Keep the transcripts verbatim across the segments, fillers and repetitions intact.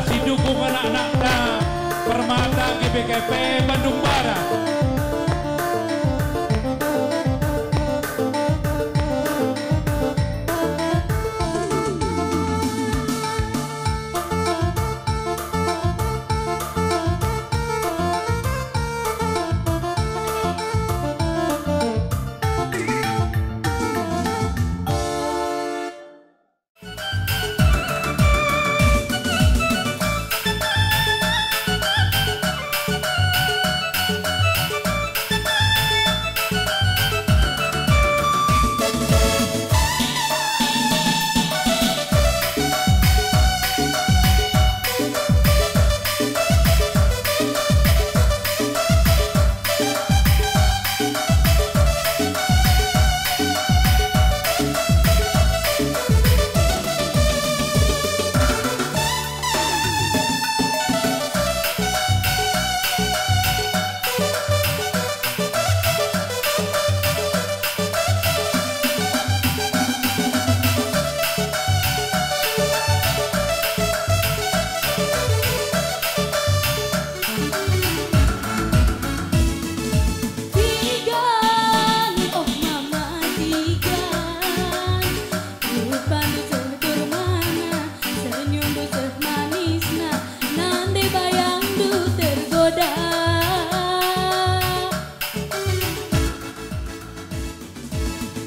Si dukung anak-anakta Permata G B K P Bandung Barat. Tigan, oh mama tigan, rupandu seh dermana, senyumdu seh manisna, nande bayangndu tergoda.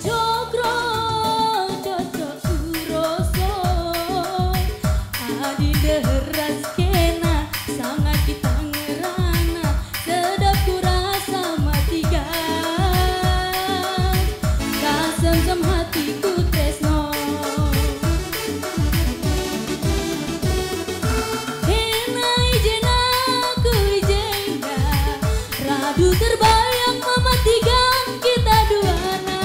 Cokro, cocok ku roso, adi ndeher ras kena, sanga kita ngerana, sedap ku rasa matiga, kasemsem hatiku tresno. Kena i jenda, ku i jenda, radu terbayang mematikan kita duana.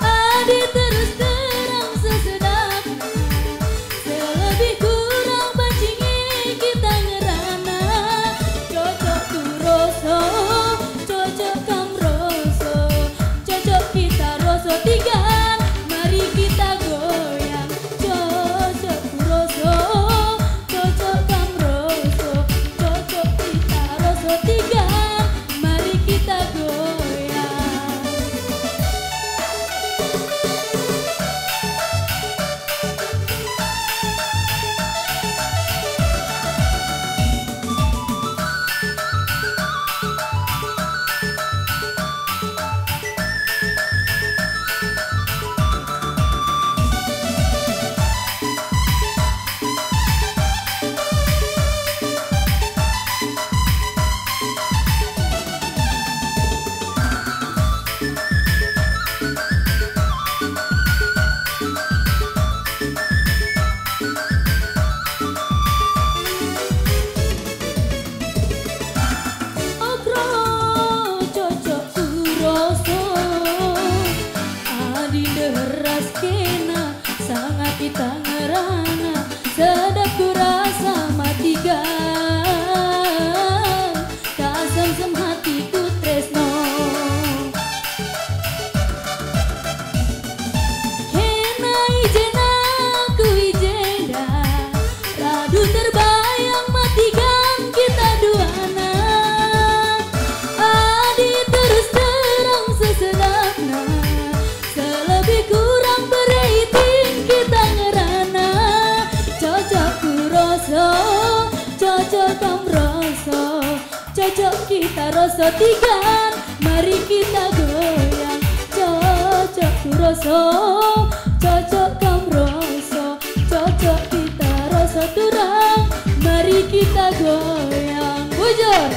Adi terus terang sesedapna, selebih kurang banci nge kita ngerana. Cocok ku roso, cocok kam roso, cocok kita roso tigan, mari kita goyang. Cocok ku roso, cocok kam roso, cocok kita roso tigan, mari kita goyang. Okro cocok ku roso, adi ndeher ras kena, sanga kita ngerana, sedap ku rasa matikan, kasemsem hatiku tresno. Kena i jenda, ku i jenda, radu terbayang matikan kita duana. Adi terus terang sesedapna, selebih kurang bere iting kita ngerana. Cocok ku roso, cocok kam roso, cocok kita roso tigan, mari kita goyang. Cocok ku roso, cocok kam roso, cocok kita roso turang, mari kita goyang. Bujur.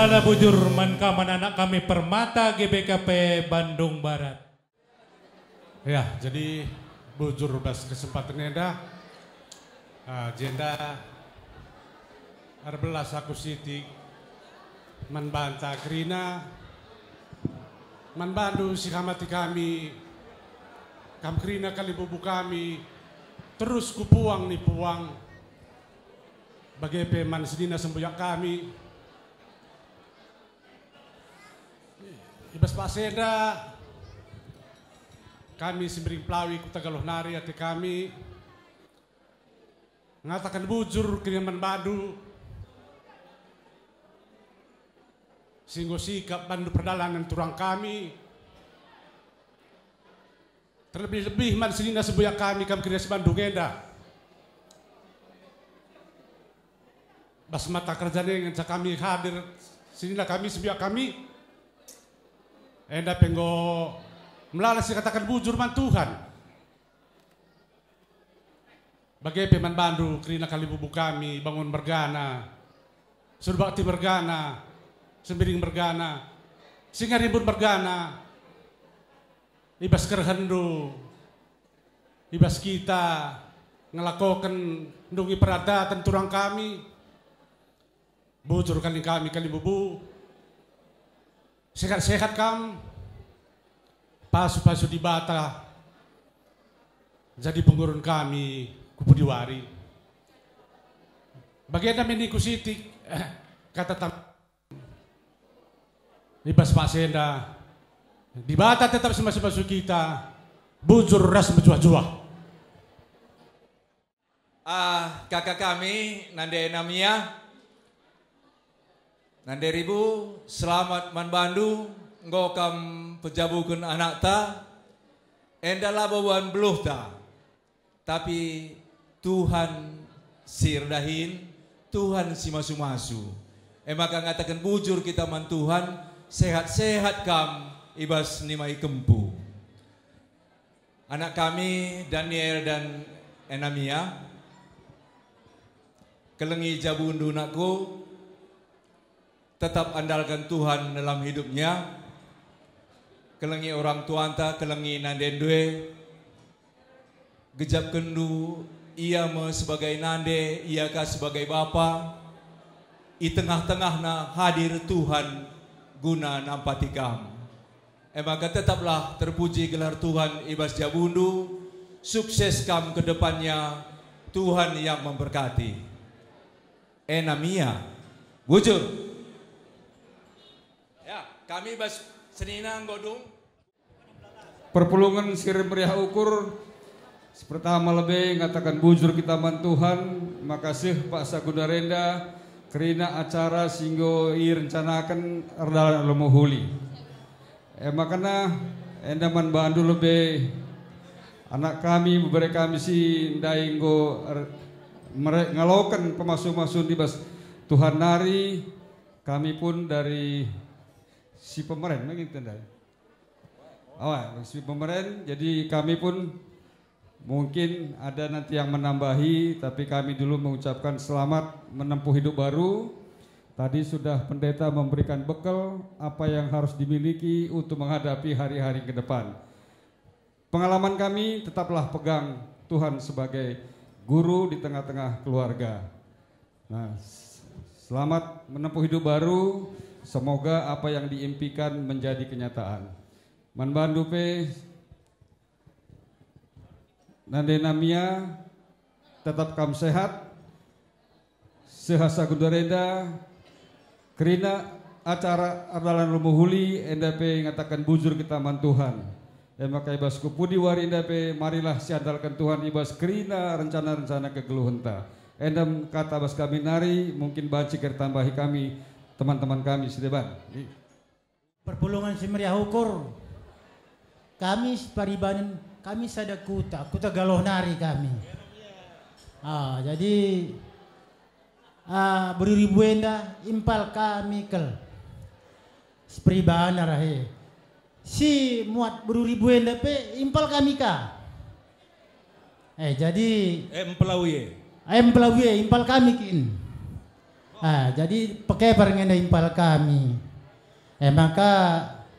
Ala bujur man kam anak-anak kami Permata G B K P Bandung Barat. Ya, jadi bujur bas kesempatan enda, ah, jenda erbelas aku sitik man banta kerina, man bandu si hamati kami, kam kerina kalimbubu kami, terus ku puang ni puang, bage pe man senina sembuyak kami. I bas paksa enda, kami si Mering Pelawi Kuta Galuh nari ate kami ngataken bujur kerina man bandu, si enggo sikap bandu perdalanen turang kami, terlebih-lebih man senina sembuyak kami kam kerina si Bandung enda. Bas mata kerja ngenca kami hadir, senina kami, sembuyak kami, enda pe enggo melala sikataken bujur man Tuhan. Bage pe man bandu kerina kalimbubu kami, Bangun mergana, Surbakti mergana, Sembiring mergana, Singarimbun mergana, i bas kerehenndu, i bas kita ngelakoken ndungi peradaten turang kami, bujur kali kami kalimbubu, sehat-sehat kam, pasu-pasu Dibata jadi pengurun kami ku pudi wari. Bagenda me ningku sitik, kata tam- I bas paksa enda, Dibata tetap si masu-masu kita, bujur ras mejuah-juah. Ah, kaka kami, Nande Namia, Nande Ribu, selamat man bandu, enggo kam pejabuken anakta, enda labo ban beluhta. Tapi Tuhan si erdahin, Tuhan si masu-masu. E maka ngataken bujur kita man Tuhan, sehat-sehat kam i bas nima ikempu. Anak kami, Daniel dan Enamia, kelengi jabundu, nakku. Tetap andalkan Tuhan dalam hidupnya. Kelengi orang tuanta, kelengi nandendu e. Gejapkenndu ia me sebagai nande, ia ka sebagai bapa. I tengah-tengahna hadir Tuhan guna nampati kam. E maka tetaplah terpuji gelar Tuhan i bas jabundu. Sukses kam ke depannya. Tuhan yang memberkati. Enamia. Bujur. Ya, kami bas senina enggo dung. Perpulungen si meriah ukur, si pertama lebe ngataken bujur kita man Tuhan, maka seh paksa guna renda kerina acara si enggo irencanaken erdalan alu mehuli. E makana enda man bandu lebe anak kami, bebere kami si ndai enggo er-, mere-, ngaloken pemasu-masun i bas Tuhan nari, kami pun dari si pemeren, mungkin ndai. Awa, si pemeren, jadi kami pun mungkin ada nanti yang menambahi, tapi kami dulu mengucapkan selamat menempuh hidup baru. Tadi sudah pendeta memberikan bekal apa yang harus dimiliki untuk menghadapi hari-hari ke depan. Pengalaman kami, tetaplah pegang Tuhan sebagai guru di tengah-tengah keluarga. Nah, s-, selamat menempuh hidup baru. Semoga apa yang diimpikan menjadi kenyataan. Man bandu pe, Nande Namia, tetap kam sehat. Seh paksa guna renda, kerina acara erdalan alu mehuli, enda pe ngataken bujur kita man Tuhan. E maka i bas ku pudi wari enda pe, marilah siandalken Tuhan i bas kerina rencana-rencana kegeluhenta. Enda me kata bas kami nari, mungkin banci keri tambahi kami, teman-teman kami si deban. Perpulungen si meriah ukur, kami separibanen, kami sada kuta, Kuta Galuh nari kami. Ah, jadi, ah, beru ribu enda impal kami kal. Separibanen rahe. Si muat beru ribu enda pe impal kami ka. Eh, jadi Eh, mpelau ye. Eh, mpelau ye, impal kami kin. Ah, jadi pekebar nge enda impal kami. E maka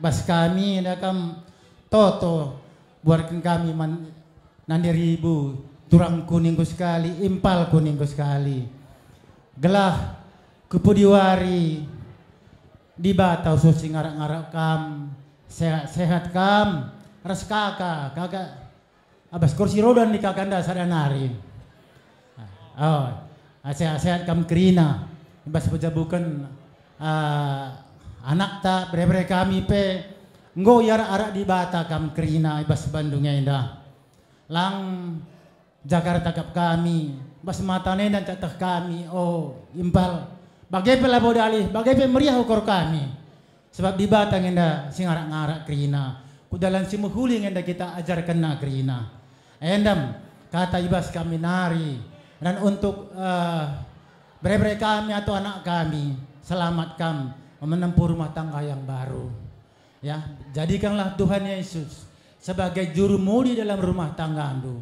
bas kami enda kam toto buarken kami man, nande ribu, turangku ningku sekali, impalku ningku sekali. Gelah ku pudi wari Dibata usuh si ngarak-ngarak kam, sehat-sehat kam, ras kaka, kaka, abas kursi roda ni kakanda sada nari. Oh, sehat-sehat kam kerina, ibas pejabuken, ah, anakta, bere-bere kami pe, enggo iarak-arak Dibata kam kerina ibas Bandung enda. Lang Jakarta kap kami, bas mata nenda ncak teh kami, o impal. Bage pe labo dalih, bage pe meriah ukur kami. Sebab Dibata nge enda si ngarak-ngarak kerina, ku dalan si mehuli nge enda kita ajarkenna kerina. Endam, kata ibas kami nari, dan untuk, eh, bere-bere kami atau anak kami, selamat kam menempuh rumah tangga yang baru. Ya, jadikanlah Tuhan Yesus sebagai juru mudi dalam rumah tanggandu.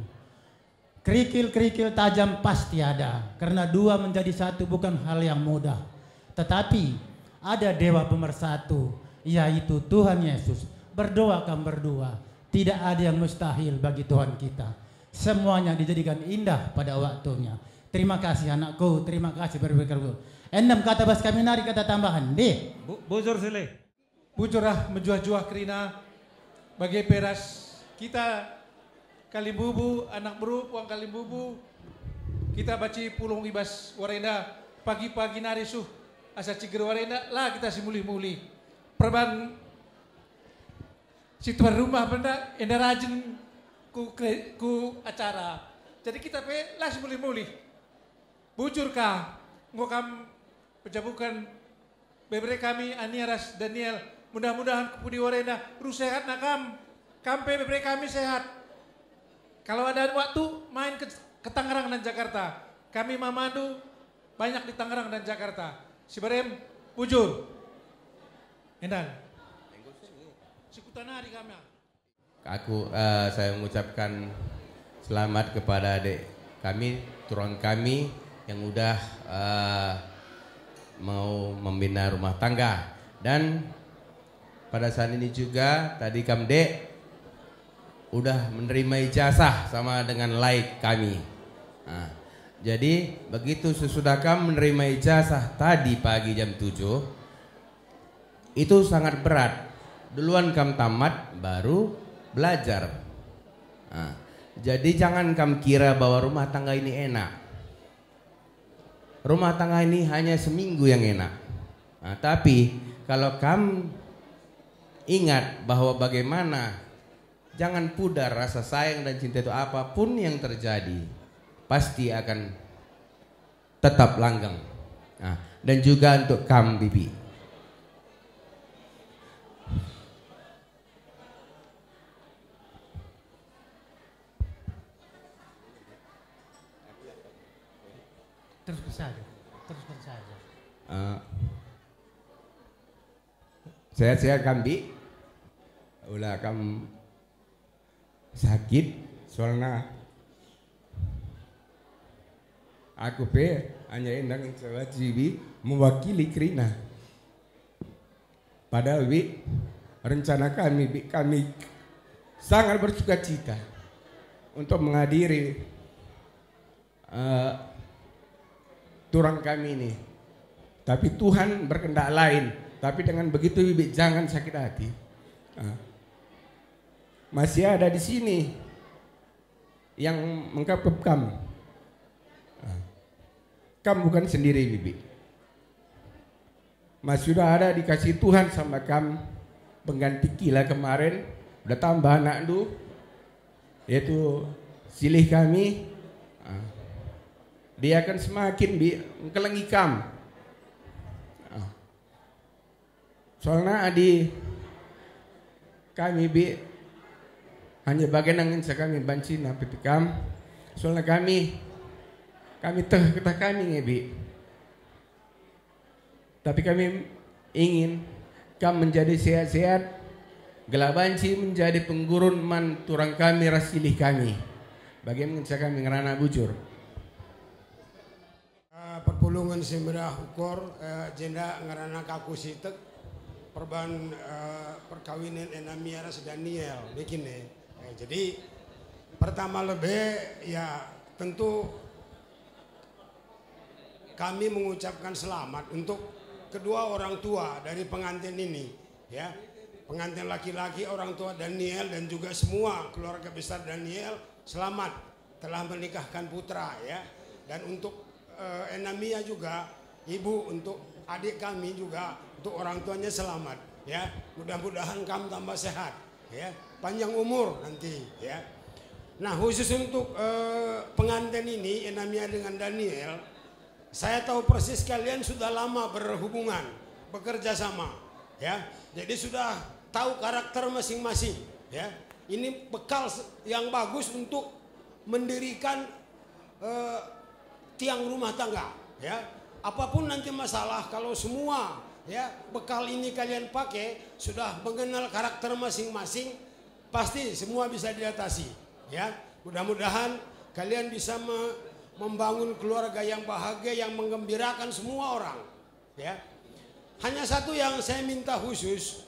Kerikil-kerikil tajam pasti ada, karena dua menjadi satu bukan hal yang mudah. Tetapi ada Dewa Pemersatu, yaitu Tuhan Yesus. Berdoa kam berdua, tidak ada yang mustahil bagi Tuhan kita. Semuanya dijadikan indah pada waktunya. Terima kasih anakku, terima kasih berpikirku. Enem kata bas kami nari kata tambahan, deh. Bu, bujur sile. Bujurlah mejuah-juah kerina, bage pe ras kita kalimbubu, anak beru, puang kalimbubu, kita banci pulung i bas wari enda, pagi-pagi nari suh asa ciger wari enda, la kita si mulih-mulih. Perban si tuan rumah pe enda, enda rajin ku kre-, ku acara. Jadi kita pe la si mulih-mulih. Bujur ka, enggo kam pejabuken bebere kami, Ania ras Daniel. Mudah-mudahan ku pudi wari enda rue sehatna kam. Kam pe bebere kami sehat. Kalau ada waktu, main ke, ke Tangerang dan Jakarta. Kami mamandu banyak di Tangerang dan Jakarta. Si berem, bujur. Endan. Si kutanari kami. Aku, eh, saya mengucapkan selamat kepada adik kami, turang kami yang udah, eh, mau membina rumah tangga. Dan pada saat ini juga tadi kam, Dek, udah menerima ijazah sama dengan laik kami. Nah, jadi begitu sesudah kam menerima ijazah tadi pagi jam tujuh, itu sangat berat. Duluan kam tamat, baru belajar. Nah, jadi jangan kam kira bahwa rumah tangga ini enak. Rumah tangga ini hanya seminggu yang enak. Nah, tapi kalau kam ingat bahwa bagaimana, jangan pudar rasa sayang dan cinta itu, apapun yang terjadi, pasti akan tetap langgeng. Nah, dan juga untuk kam, Bibi. Teruskan saja, teruskan saja. Eh, sehat-sehat kam, Bi. Ula kam sakit, soalna aku pe hanya endang sebagai Bi mewakili kerina. Padahal, Bi, rencana kami, Bi, kami sangat bersuka cita untuk menghadiri, eh, turang kami ini. Tapi Tuhan berkehendak lain. Tapi dengan begitu, Bibi, jangan sakit hati. Ah. Masih ada di sini yang mengkepep kam. Ah. Kam bukan sendiri, Bibi. Mas sudah ada dikasih Tuhan sama kam pengganti kila kemarin, udah tambah anakndu, yaitu silih kami. Ah. Dia akan semakin bi-, engkelengi kam. Ah. Soalna adi kami bi hanya bage nangin sekami banci nampiti kam. Soalna kami, kami teh ketah kami nge bi. Tapi kami ingin kam menjadi sehat-sehat, gelah banci menjadi penggurun man turang kami ras silih kami. Bage ngenca kami ngerana bujur. Ah, perpuluh Perpulungen si meriah ukur, eh, jenda ngerana kaku sitek perban, eh, perkawinen Enamia ras Daniel, begini. Eh, jadi pertama lebe, ya, tentu kami mengucapkan selamat untuk kedua orang tua dari pengantin ini, ya. Pengantin laki-laki, orang tua Daniel, dan juga semua keluarga besar Daniel, selamat telah menikahkan putra, ya. Dan untuk, eh, Enamia juga, ibu, untuk adik kami juga, untuk orang tuanya selamat, ya. Mudah-mudahan kam tambah sehat, ya, panjang umur nanti, ya. Nah, khusus untuk, eh, pengantin ini, Enamia dengan Daniel, saya tahu persis kalian sudah lama berhubungan, bekerja sama, ya. Jadi sudah tahu karakter masing-masing, ya. Ini bekal se-, yang bagus untuk mendirikan, eh, tiang rumah tangga, ya. Apapun nanti masalah, kalau semua, ya, bekal ini kalian pakai, sudah mengenal karakter masing-masing, pasti semua bisa diatasi, ya. Mudah-mudahan kalian bisa me-, membangun keluarga yang bahagia, yang menggembirakan semua orang, ya. Hanya satu yang saya minta khusus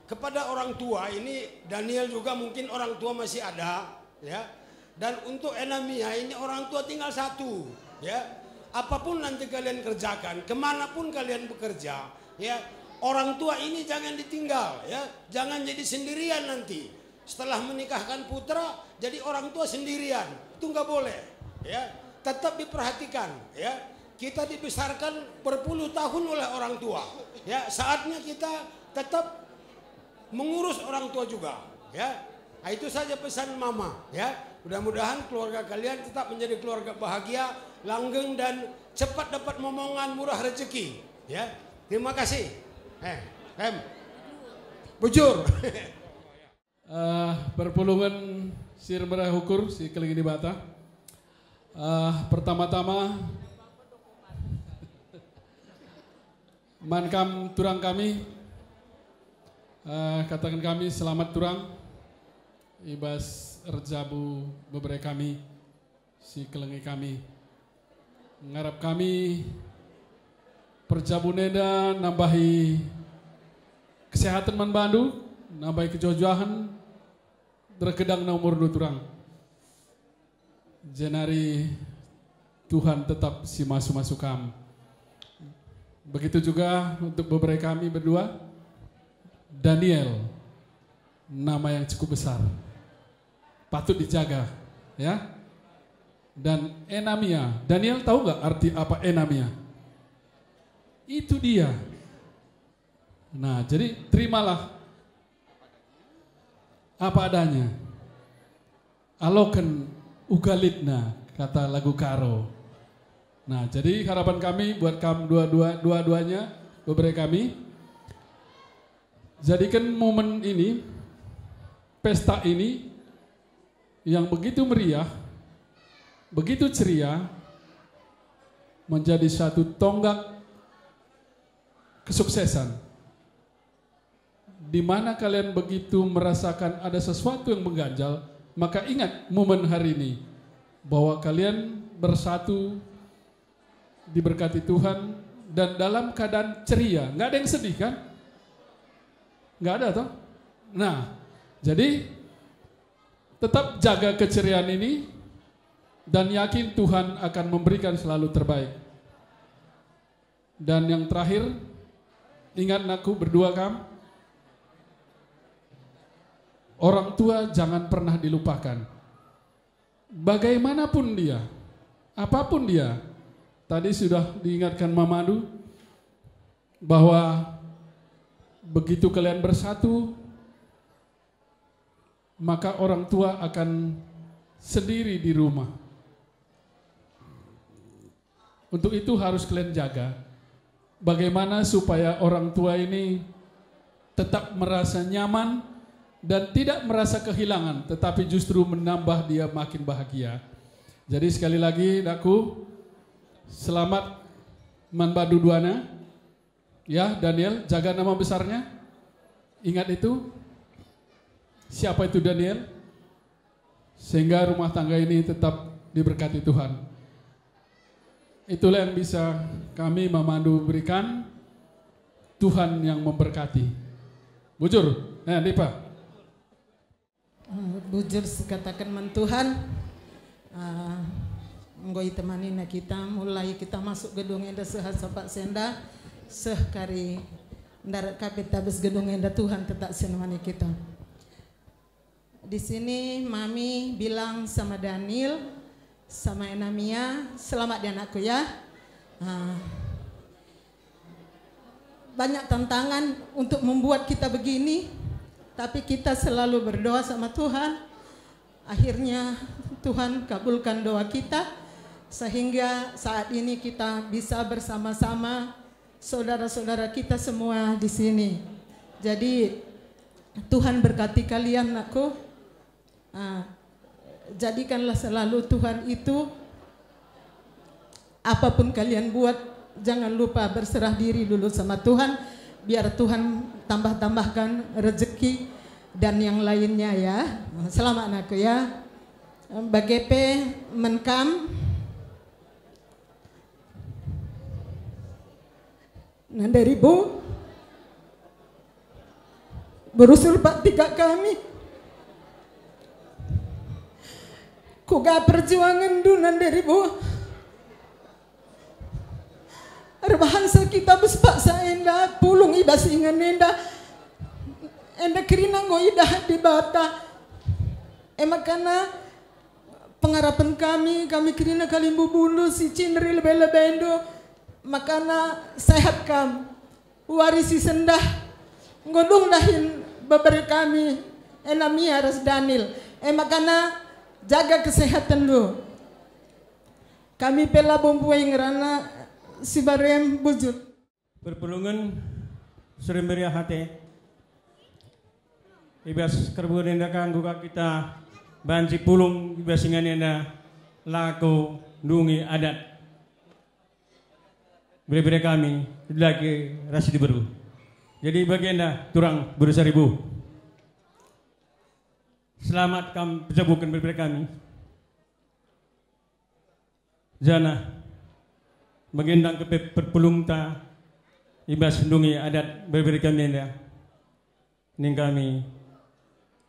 kepada orang tua ini, Daniel juga mungkin orang tua masih ada, ya. Dan untuk Enamia ini orang tua tinggal satu, ya. Apapun nanti kalian kerjakan, kemanapun kalian bekerja, ya, orang tua ini jangan ditinggal, ya. Jangan jadi sendirian nanti. Setelah menikahkan putra, jadi orang tua sendirian. Itu nggak boleh, ya. Tetap diperhatikan, ya. Kita dibesarkan berpuluh tahun oleh orang tua, ya. Saatnya kita tetap mengurus orang tua juga, ya. Nah, itu saja pesan Mama, ya. Mudah-mudahan keluarga kalian tetap menjadi keluarga bahagia, langgeng, dan cepat dapat momongan, murah rezeki, ya. Terima kasih. Eh, em. Bujur. Eh, perpulungen si meriah ukur, si kelengi Dibata. Eh, pertama-tama, man kam turang kami, eh, kataken kami selamat turang i bas erjabu bebere kami si kelengi kami. Ngarap kami perjabun enda nambahi kesehatan man bandu, nambahi kejuah-juahen, terkadang na umurndu turang. Jenari Tuhan tetap si masu-masu kam. Begitu juga untuk bebere kami berdua, Daniel, nama yang cukup besar, patut dijaga, ya. Dan Enamia, Daniel tahu nggak arti apa Enamia? Itu dia. Nah, jadi terimalah apa adanya. Aloken uga litna, kata lagu Karo. Nah, jadi harapan kami buat kam dua-dua, dua-duanya, bebere kami, jadikan momen ini, pesta ini yang begitu meriah, begitu ceria, menjadi satu tonggak kesuksesan. Di mana kalian begitu merasakan ada sesuatu yang mengganjal, maka ingat momen hari ini, bahwa kalian bersatu, diberkati Tuhan, dan dalam keadaan ceria. Nggak ada yang sedih, kan? Nggak ada, toh? Nah, jadi tetap jaga keceriaan ini dan yakin Tuhan akan memberikan selalu terbaik. Dan yang terakhir, ingat, nakku, berdua kam, orang tua jangan pernah dilupakan. Bagaimanapun dia, apapun dia, tadi sudah diingatkan mamandu bahwa begitu kalian bersatu, maka orang tua akan sendiri di rumah. Untuk itu harus kalian jaga. Bagaimana supaya orang tua ini tetap merasa nyaman dan tidak merasa kehilangan, tetapi justru menambah dia makin bahagia. Jadi, sekali lagi, nakku, selamat man bandu duana. Ya, Daniel, jaga nama besarnya. Ingat itu. Siapa itu Daniel? Sehingga rumah tangga ini tetap diberkati Tuhan. Itulah yang bisa kami memandu berikan. Tuhan yang memberkati. Bujur, eh, Dipa. Eh, bujur sikataken man Tuhan. Eh, enggo itemanina kita, mulai kita masuk gedung enda seh asa paksa enda, seh kari ndarat ka pe tabas gedung enda, Tuhan tetap si nemani kita. Di sini Mami bilang sama Daniel, sama Enamia, selamat ya anakku ya. Ah, banyak tantangan untuk membuat kita begini, tapi kita selalu berdoa sama Tuhan. Akhirnya Tuhan kabulkan doa kita, sehingga saat ini kita bisa bersama-sama saudara-saudara kita semua di sini. Jadi, Tuhan berkati kalian, nakku. Ah, jadikanlah selalu Tuhan itu, apapun kalian buat, jangan lupa berserah diri dulu sama Tuhan, biar Tuhan tambah-tambahkan rezeki dan yang lainnya, ya. Selamat, nakku, ya. Bage pe man kam. Nande Ribu, berusul pak tiga kami. Kuga perjuangenndu, Nande Ribu? Erbahansa kita bas paksa enda, pulung i bas ingan enda. Enda kerina enggo idah Dibata. E makana pengarapen kami, kami kerina kalimbubundu si cinderi lebe-lebendu, makana sehat kam. Wari si sendah enggo dung dahin bebere kami, Enamia ras Daniel. E makana jaga kesehatenndu. Kami pe labo mbuai ngerana si barem bujur. Perpulungen sore meriah ate. I bas kerbuen enda ka enggo ka kita banci pulung i bas ingan enda lako ndungi adat bere-bere kami, dilaki ras diberu. Jadi bagenda turang Beru Saribu. Selamat kam pejabuken bere-bere kami. Janah bagenda kepe perpulungta i bas ndungi adat bere-bere kami enda. Ning kami,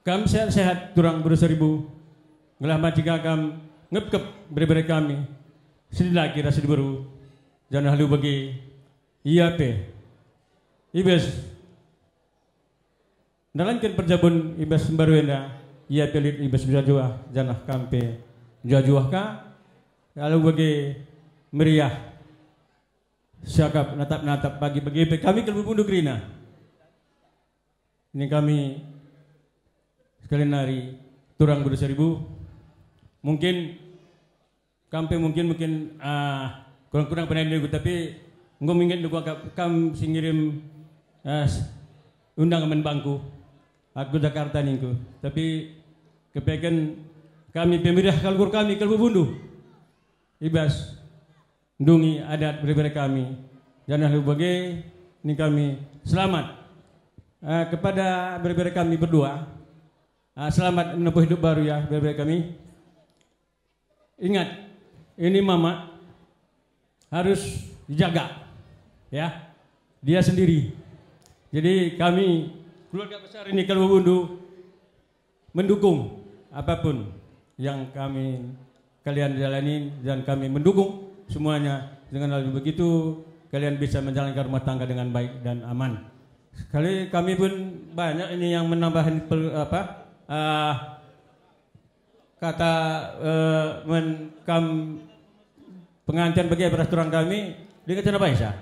kam sehat-sehat turang Beru Saribu, gelah banci ka kam ngepkep bere-bere kami, si dilaki ras si diberu, janah alu bage, ia pe, i bas ndalanken perjabun i bas mbaru enda, ia pe lit i bas mejuah-juah, janah kam pe mejuah-juah ka, alu bage meriah, siakap natap-natap bagi-bagi pe kami kalbubundu kerina. Ini kami sekali nari turang Beru Saribu. Mungkin kam pe mungkin, mungkin, ah, kurang-kurang pernah niku, tapi enggo minget niku akap kam si ngirim, ah, s-, undangan man bangku. Aku Jakarta ningku. Tapi kepeken kami pemirah kalkur kami kalbubundu. I bas ndungi adat bere-bere kami. Janah alu bage ning kami selamat. Eh, kepada bere-bere kami berdua, eh, selamat menempuh hidup baru ya, bere-bere kami. Ingat, ini mama harus dijaga, ya, dia sendiri. Jadi kami keluarga besar ini kalbubundu mendukung apapun yang kami, kalian jalani, dan kami mendukung semuanya dengan hal begitu kalian bisa menjalankan rumah tangga dengan baik dan aman. Sekali kami pun banyak ini yang menambahin pel-, apa, eh, kata, eh, men kam pengantin bagi beras turang kami, dia kata apa, Isa?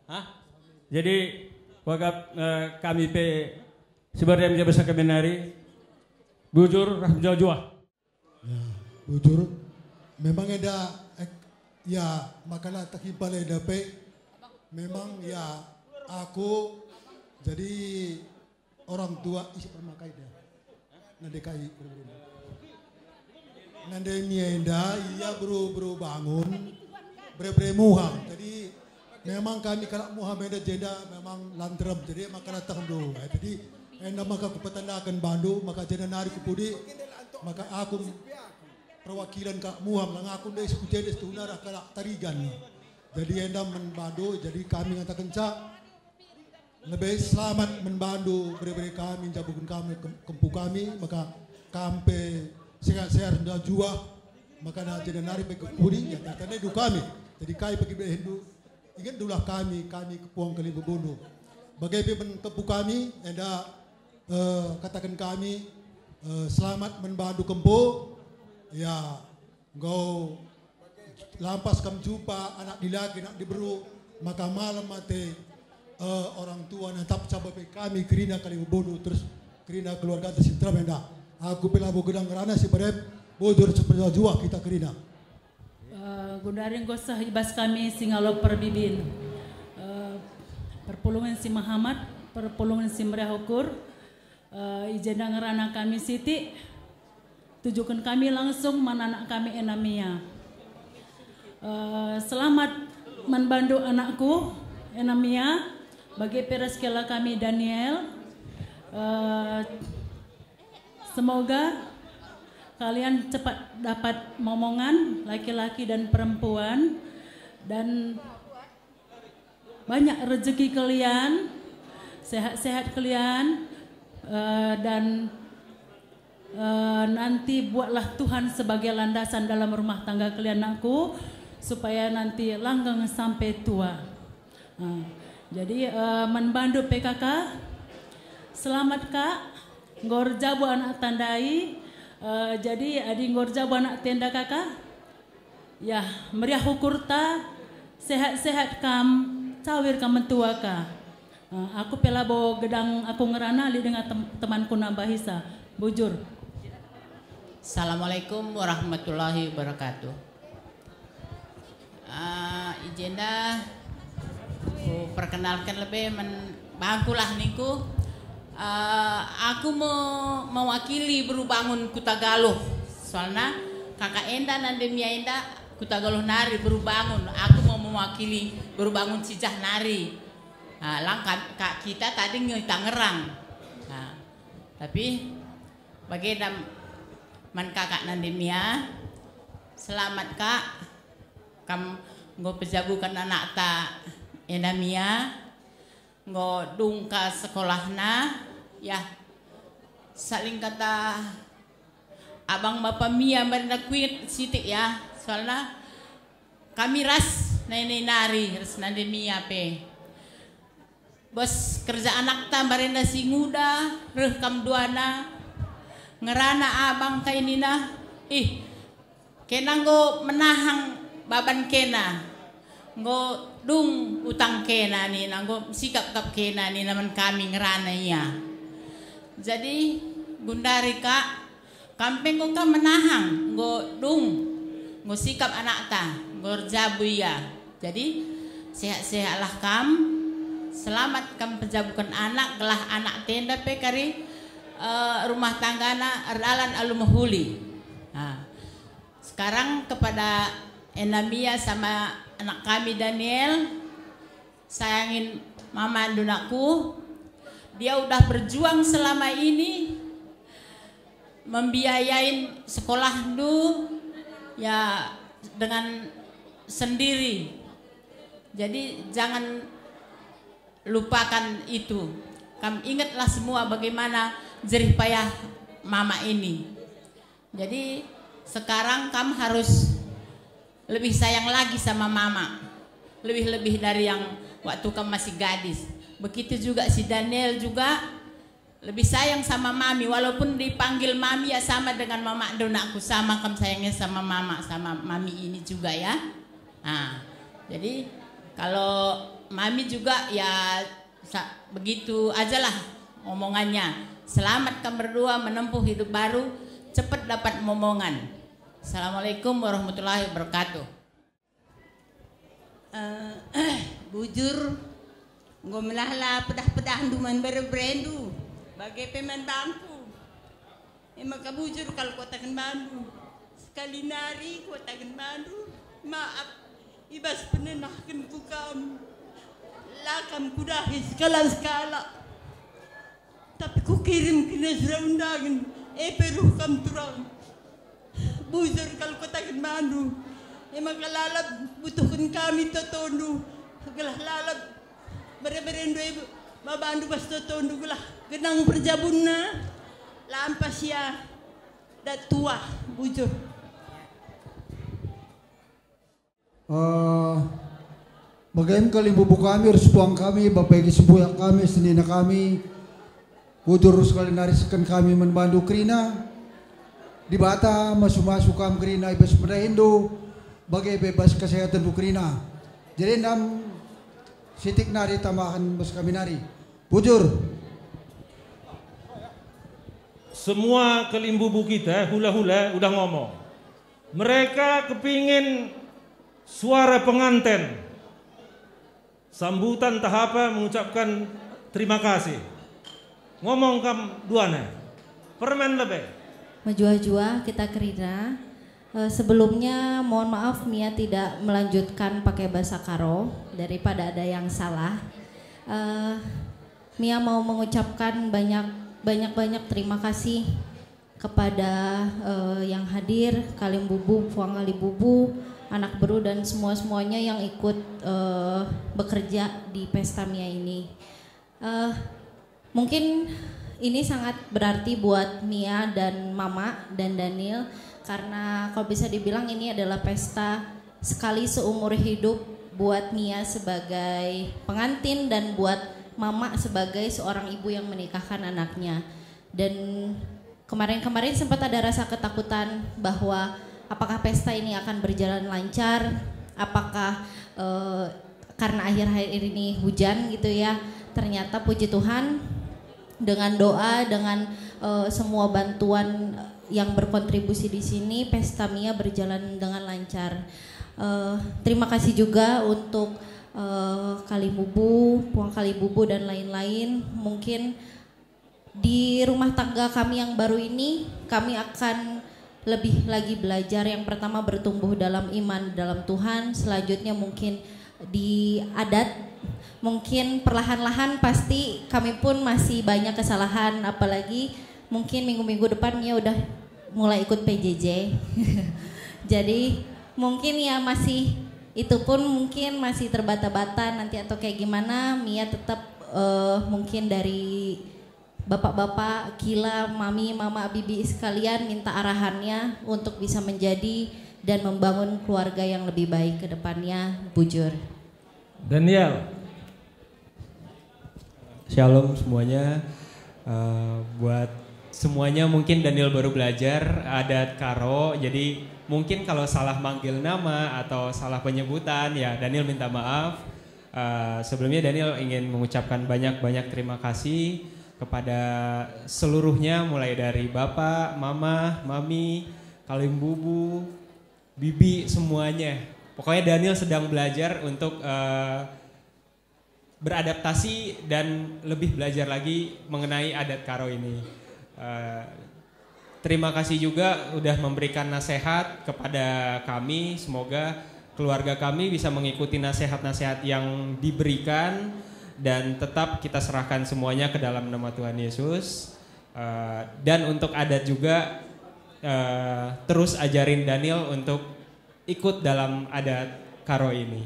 Hah? Jadi, wakap, eh, kami pe sebarang yang bisa kami nari, bujur, ras mejuah-juah. Ya, bujur. Memang enda, eh, ya, makana terhimpal enda pe. Memang, ya, aku jadi orang tua isi permakai dah. Nande kai bere-bere. Nande mi enda, ia beru-beru bangun, bere-bere muham. Jadi, memang kami kalak muham enda jenda memang lanterem. Jadi, maka datang dulu. Eh, jadi, enda maka kupetandaken bandu, maka jenda nari kupudi, maka aku Perwakilan kalak Muham, langa aku ndai suku Cedes tu, ndarah kalak Tarigan. Jadi enda man bandu, jadi kami ngatakenca lebe selamat man bandu, bere-bere kami, njabuken kami, kem-, kempu kami, maka kam pe sehat-sehat nda juah, maka na jenda nari pe kekuri, ya, tandai du kami. Jadi kai pe kibehendu, ingetdulah kami, kami kepuang Kalimbubu. Bage pe man kempu kami, enda, eh, kataken kami, eh, selamat man bandu kempu, ya, enggo lampas kam jumpa anak dilaki, anak diberu, maka malem ate, eh, orang tua natap caba pe kami kerina Kalimbubu, terus kerina keluarga si terem enda. Aku pe labo gedang ngerana si berem, bujur sepenjuah-juah kita kerina. Eh, gundari enggo seh i bas kami si ngalo perbibin. Eh, perpulungen si mehamat, perpulungen si meriah ukur. Eh, i jenda ngerana kami sitik, tujuken kami langsung man anak kami Enamia. Eh, selamat man bandu anakku Enamia, bage pe ras kela kami Daniel. Eh, semoga kalian cepat dapat momongan laki-laki dan perempuan, dan banyak rezeki kalian, sehat-sehat kalian, eh, dan, eh, nanti buatlah Tuhan sebagai landasan dalam rumah tangga kalian, nakku, supaya nanti langgeng sampai tua. Ah, jadi, eh, man bandu P K K, selamat, Kak, enggo erjabu anak tandai. Eh, jadi, adi enggo erjabu anak tenda, Kakak, ya, meriah ukurta, sehat-sehat kam, cawir kam mentua ka. Eh, aku pe labo gedang aku ngerana, lit denga tem-, temanku nambahisa. Bujur. Assalamualaikum warahmatullahi wabarakatuh. Eh, i jenda ku perkenalken lebe man bangku lah ningku. Eh, aku me-, mewakili beru bangun Kuta Galuh. Soalna kakak enda nande Mia enda Kuta Galuh nari beru bangun. Aku me-, mewakili beru bangun Cijah nari. Ah, lang kam-, kak kita tadi nge Tangerang. Ah, tapi bagenda man kakak nande Mia. Selamat, Kak. Kam enggo pejabuken anakta enda Mia. Enggo dung ka sekolahna, ya. Saling kata abang bapa Mia mbarenda kuinget sitik, ya. Soalna kami ras nai-nai nari ras nande Mia pe. Bas kerja anakta mbarenda si nguda, reh kam duana, ngerana abang kai nina, ih, kena enggo menahang baban kena, enggo dung utang kena nina, enggo sikap kap kena nina man kami ngerana ia. Jadi, gundari, Kak, kam pe enggo kam menahang, enggo dung, enggo sikap anakta, enggo erjabu ia. Jadi, sehat-sehatlah kam, selamat kam pejabuken anak, gelah anak tenda pe kari, eh, rumah tanggana erdalan alu mehuli. Nah, sekarang kepada Enamia sama anak kami Daniel, sayangin mama ndu nakku, dia udah berjuang selama ini membiayain sekolahndu, ya, dengan sendiri. Jadi jangan lupakan itu. Kam ingatlah semua bagaimana jerih payah mama ini. Jadi sekarang kam harus lebih sayang lagi sama mama, lebih-lebih dari yang waktu kam masih gadis. Begitu juga si Daniel juga lebih sayang sama mami, walaupun dipanggil mami ya sama dengan mama ndu nakku, sama kam sayangnya sama mama, sama mami ini juga ya. Nah, jadi kalau mami juga ya sa-, begitu ajalah omongannya. Selamat kam berdua menempuh hidup baru, cepet dapat momongan. Assalamualaikum warahmatullahi wabarakatuh. Eh, bujur, enggo melala pedah-pedahndu man bere-berendu, bage pe man bangku. E maka bujur kal kuataken bandu. Sekali nari kuataken bandu, maap i bas penenahkenku kam. La kam kudahi sekala-sekala. Tapi kukirim kena surat undangan, e pe ruh kam turang. Bujur kal kutaken bandu. E maka lalap butuhken kami totondu. Gelah lalap bere-berendu e babandu bas totondu gelah genang perjabunna. Lampas ya dat tuah bujur. Eh, bagem kalimbubu kami, ersuang kami, bapa igi sembuyak kami, senina kami, bujur sekali nari seken kami man bandu kerina. Dibata masu-masu kam kerina i bas pendahindu, bage pe bas kesehatendu kerina. Jadi ndam sitik nari tambahen bas kami nari. Bujur. Semua kalimbubu kita, hula-hula, udah ngomong. Mereka kepingin suara penganten. Sambutan tahapa mengucapkan terima kasih. Ngomong kam duana. Permen lebe. Mejuah-juah kita kerina. Eh, sebelumnya mohon maaf Mia tidak melanjutkan pakai bahasa Karo daripada ada yang salah. Eh, Mia mau mengucapkan banyak banyak banyak terima kasih kepada eh, yang hadir, kalimbubu, puang kalimbubu, anak beru dan semua-semuanya yang ikut eh, bekerja di pesta Mia ini. Eh, mungkin ini sangat berarti buat Mia dan Mama dan Daniel, karena kalau bisa dibilang ini adalah pesta sekali seumur hidup buat Mia sebagai pengantin dan buat Mama sebagai seorang ibu yang menikahkan anaknya. Dan kemarin-kemarin sempat ada rasa ketakutan bahwa apakah pesta ini akan berjalan lancar, apakah eh, karena akhir-akhir ini hujan gitu ya. Ternyata puji Tuhan, dengan doa, dengan eh, semua bantuan yang berkontribusi di sini, pesta Mia berjalan dengan lancar. Eh, terima kasih juga untuk eh, kalimbubu, puang kalimbubu dan lain-lain. Mungkin di rumah tangga kami yang baru ini, kami akan lebih lagi belajar. Yang pertama, bertumbuh dalam iman dalam Tuhan. Selanjutnya, mungkin di adat. Mungkin perlahan-lahan pasti kami pun masih banyak kesalahan, apalagi mungkin minggu-minggu depan Mia udah mulai ikut P J J. Jadi, mungkin ya masih, itu pun mungkin masih terbata-bata nanti atau kayak gimana. Mia tetap eh, mungkin dari bapak-bapak, kila, mami, mama, bibi sekalian, minta arahannya untuk bisa menjadi dan membangun keluarga yang lebih baik ke depannya, bujur. Daniel. Shalom semuanya. Eh, buat semuanya, mungkin Daniel baru belajar adat Karo, jadi mungkin kalau salah manggil nama atau salah penyebutan, ya Daniel minta maaf. Eh, sebelumnya Daniel ingin mengucapkan banyak-banyak terima kasih kepada seluruhnya, mulai dari bapak, mama, mami, kalimbubu, bibi, semuanya. Pokoknya Daniel sedang belajar untuk eh, beradaptasi dan lebih belajar lagi mengenai adat Karo ini. Eh, terima kasih juga udah memberikan nasihat kepada kami. Semoga keluarga kami bisa mengikuti nasihat-nasihat yang diberikan dan tetap kita serahkan semuanya ke dalam nama Tuhan Yesus. Eh, dan untuk adat juga, eh, terus ajarin Daniel untuk ikut dalam adat Karo ini.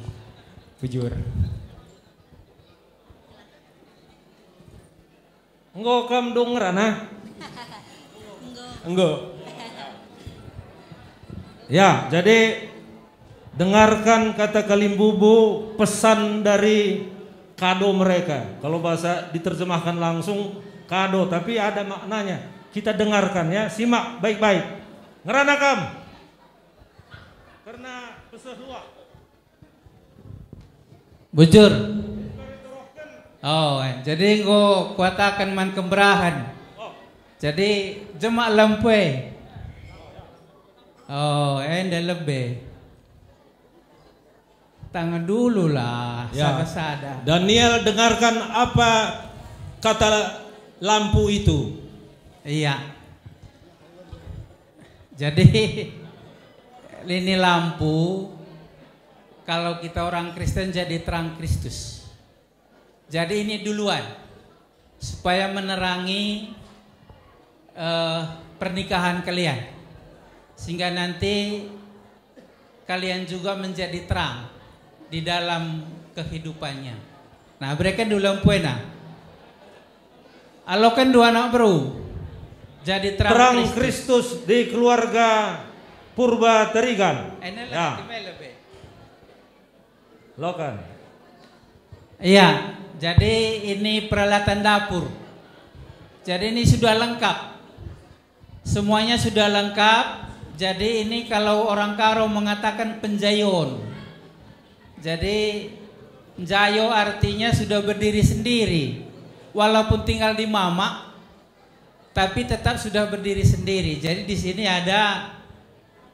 Bujur. Enggo kam dung ngerana? Enggo. Ya, jadi dengarkan kata kalimbubu, pesan dari kado mereka. Kalau bahasa diterjemahkan langsung, kado, tapi ada maknanya. Kita dengarkan ya, simak baik-baik. Ngerana kam? Karena peseh luah. Bujur. Oh, eh, jadi enggo kuataken man kemberahen. Jadi jemak lempe. Oh, enda lebe. Tangan dulu lah, ya. Sada-sada. Daniel, dengarkan apa kata lampu itu. Iya. Jadi, ini lampu, kalau kita orang Kristen jadi terang Kristus. Jadi ini duluan, supaya menerangi eh, pernikahan kalian. Sehingga nanti kalian juga menjadi terang di dalam kehidupannya. Nah, bereken dulu lampu ena. Aloken dua anak beru jadi terang Terang Kristus. Kristus di keluarga Purba Terigan. Ena Ya. Lagi mele be. Loken. Iya, jadi ini peralatan dapur. Jadi ini sudah lengkap. Semuanya sudah lengkap. Jadi ini kalau orang Karo mengatakan penjayon. Jadi njayo artinya sudah berdiri sendiri. Walaupun tinggal di mamak, tapi tetap sudah berdiri sendiri. Jadi di sini ada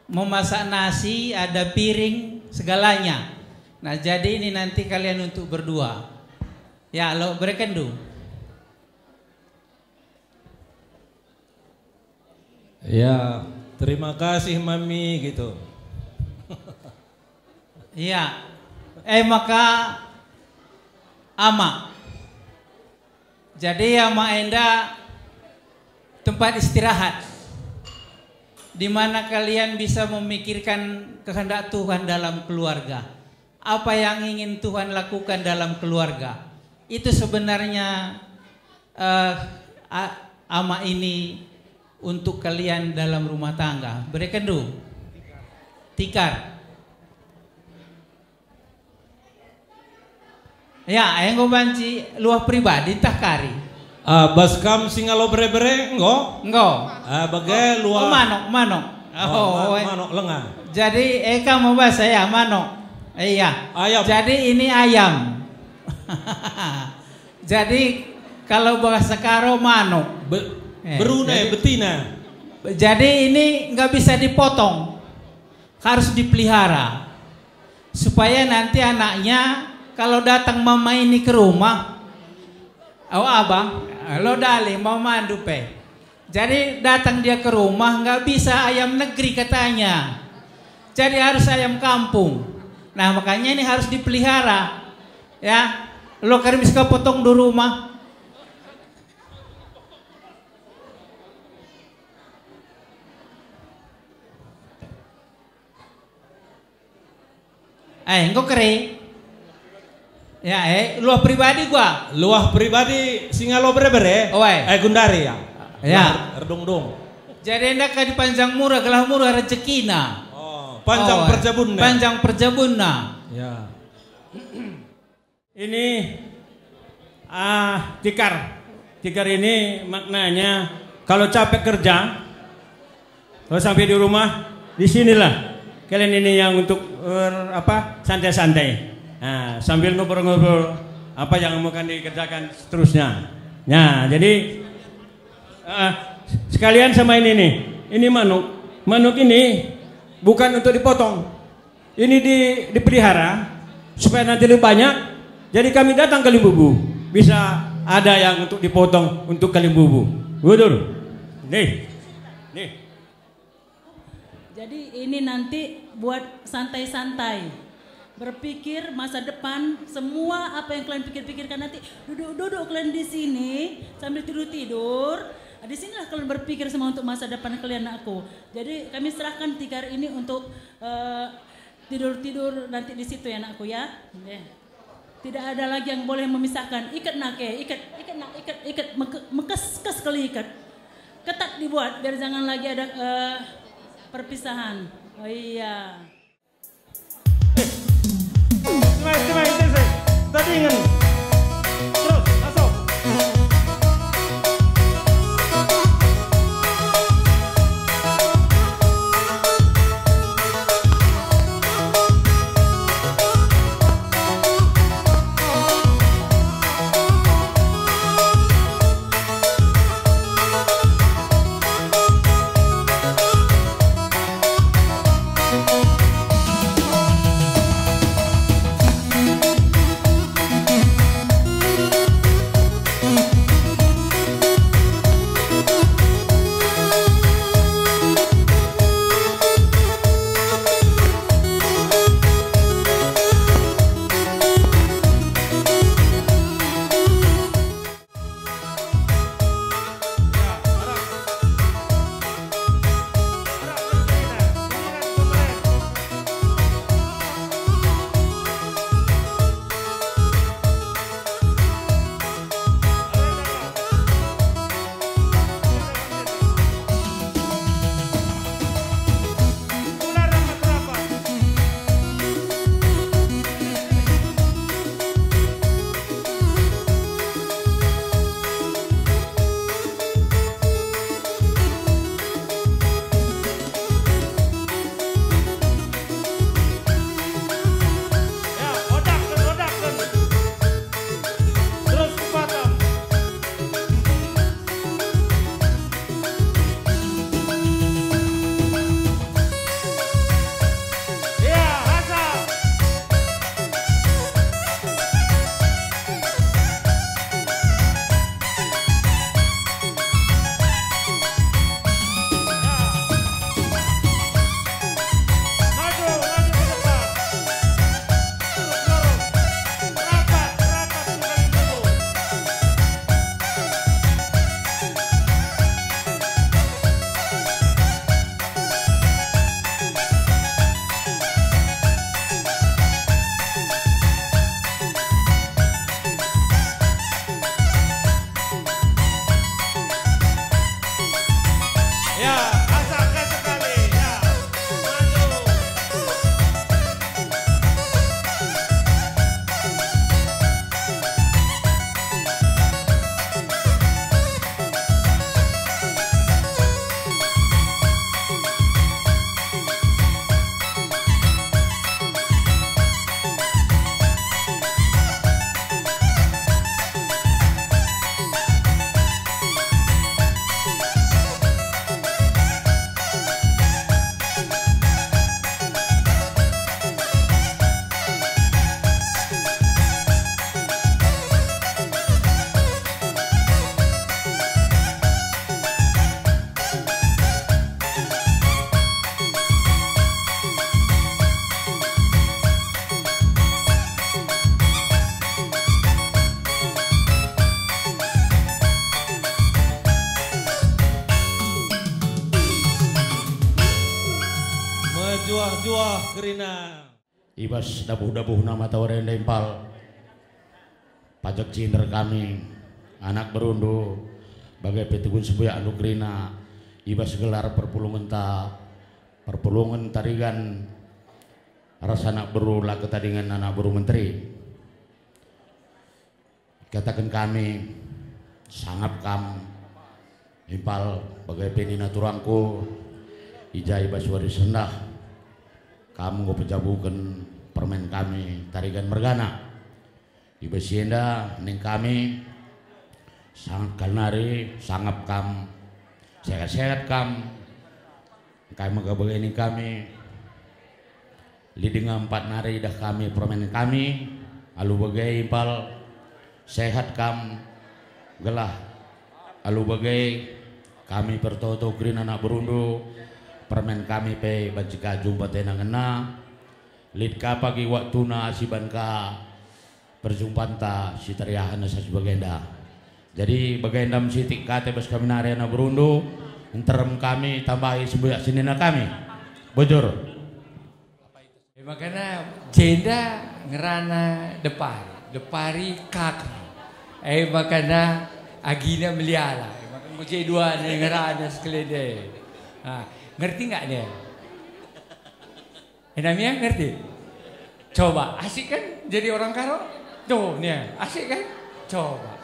memasak nasi, ada piring, segalanya. Nah, jadi ini nanti kalian untuk berdua. Ya, lo berekendu. Ya, terima kasih Mami gitu. Iya. Eh, maka Ama. Jadi Ama enda tempat istirahat di mana kalian bisa memikirkan kehendak Tuhan dalam keluarga. Apa yang ingin Tuhan lakukan dalam keluarga. Itu sebenarnya, eh, a-, Ama ini untuk kalian dalam rumah tangga. Berekendu. Tikar. Ya, enggo banci luah pribadi tah kari. Ah, bas kam si ngalo bere-bere, enggo? Enggo. Ah, bage Oh, luah. Oh, manuk, manuk. Oh, Oh, ma-, eh. Manuk lenga. Jadi, eh, kam bas ya, manuk. Eh, iya. Ayam. Jadi, ini ayam. Jadi, kalau bahasa Karo, manuk. Be-, Eh, beruna, jadi betina. Jadi, ini nggak bisa dipotong. Harus dipelihara. Supaya nanti anaknya kalau datang mama ini ke rumah, "Oh, abang, lo dalih mamandu pe." Jadi datang dia ke rumah, nggak bisa ayam negeri katanya. Jadi harus ayam kampung. Nah, makanya ini harus dipelihara. Ya, lo kari bisa potong di rumah. Eh, enggo kere. Ya, eh, luah pribadi gua. Luah pribadi si ngalo bere-bere. Oe. Eh, gundari ya. Ya. Luah erdungdung. Jadi enda ka dipanjang mura, gelah mura rejekina. Oh, panjang Oh, perjabunna. Panjang perjabunna. Ya. Ini, ah, tikar. Tikar ini maknanya, kalau capek kerja, kalau sampai di rumah, di sinilah kalian ini yang untuk, eh, apa, santai-santai. Nah, sambil ngobrol-ngobrol apa yang mau akan dikerjakan seterusnya. Nah, jadi, eh, sekalian sama ini nih. Ini manuk. Manuk ini bukan untuk dipotong. Ini di-, dipelihara supaya nanti lebih banyak. Jadi kami datang ke Limbubu, bisa ada yang untuk dipotong untuk ke Limbubu. Betul. Nih. Nih. Jadi ini nanti buat santai-santai. Berpikir masa depan, semua apa yang kalian pikir-pikirkan nanti, duduk-duduk kalian di sini sambil tidur-tidur. Di sinilah kalian berpikir semua untuk masa depan kalian, anakku. Jadi kami serahkan tikar ini untuk, eh, tidur-tidur nanti di situ ya, anakku, ya. Nggih. Tidak ada lagi yang boleh memisahkan. Ikat, nak, eh, ikat, ikat, nak, ikat, ikat, meke-, mekes-kes kali ikat. Ketat dibuat biar jangan lagi ada, eh, perpisahan. Oh iya. Terus, masuk. Juah-juah kerina. I bas dabuh-dabuhna matawari enda impal, pajek cinder kami, anak berundu, bage pe tegun sembuyak andu kerina, i bas gelar perpulungenta, perpulungen Tarigan ras anak beru la ketadingen anak beru menteri. Kataken kami, sangap kam, impal bage pe nina turangku, i ja i bas wari sendah, kam enggo pejabuken permen kami Tarigan mergana. I bas si enda ning kami, sangap kal nari, sangap kam, sehat-sehat kam, engkai maka bage ning kami, lit denga empat nari idah kami permen kami, alu bage impal, sehat kam, gelah alu bage kami pertoto kerina anak berundu, permen kami pe banci ka jumpa tena ngena, lit ka pagi waktuna siban ka perjumpanta si teriahen asa si bagenda. Jadi bagenda me sitik kata bas kami nari anak berundu, nterem kami tambahi sembuyak senina kami. Bujur. E makana jenda ngerana Depari, Depari kaki. E makana agina Meliala. E makana je dua ni ngerana sekelende. Ha, ngerti nggak nih? Enamia ngerti? Coba, asik kan jadi orang Karo? Tuh, nih, asik kan? Coba.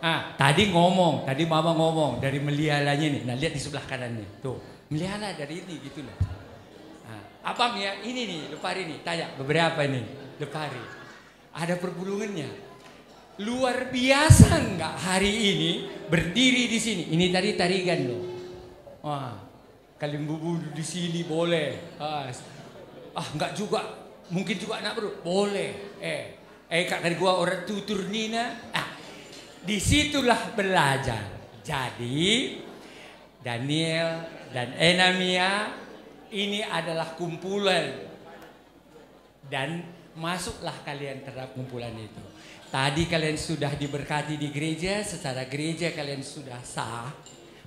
Ah, tadi ngomong, tadi mama ngomong dari Melialanya nih. Nah, lihat di sebelah kanan nih. Tuh, Meliala dari ini gitu loh. Ah, abang ya, ini nih, Depari nih. Tanya, beberapa ini, Depari. Ada perpulungannya. Luar biasa nggak hari ini berdiri di sini? Ini tadi Tarigan loh. Wah, Kalimbubu di sini boleh. Ah, s-, ah, enggak juga. Mungkin juga anak beru. Boleh. Eh, eh, kak kari gua orang tutur nina. Ah, disitulah belajar. Jadi, Daniel dan Enamia ini adalah kumpulan. Dan masuklah kalian terhadap kumpulan itu. Tadi kalian sudah diberkati di gereja, secara gereja kalian sudah sah,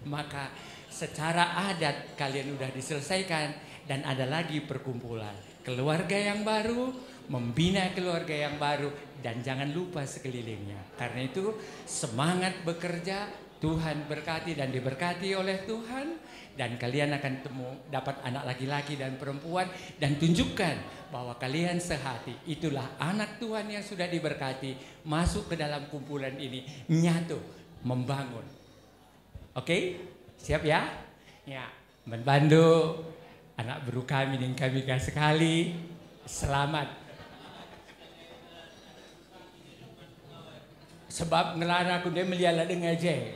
maka secara adat kalian sudah diselesaikan, dan ada lagi perkumpulan. Keluarga yang baru, membina keluarga yang baru, dan jangan lupa sekelilingnya. Karena itu, semangat bekerja, Tuhan berkati dan diberkati oleh Tuhan, dan kalian akan temu, dapat anak laki-laki dan perempuan, dan tunjukkan bahwa kalian sehati. Itulah anak Tuhan yang sudah diberkati, masuk ke dalam kumpulan ini, nyatu, membangun. Oke? Siap ya? Ya. Bandu, anak beru kami ning kami ka sekali, selamat. Sebab ngelana aku ndai Meliala denga je.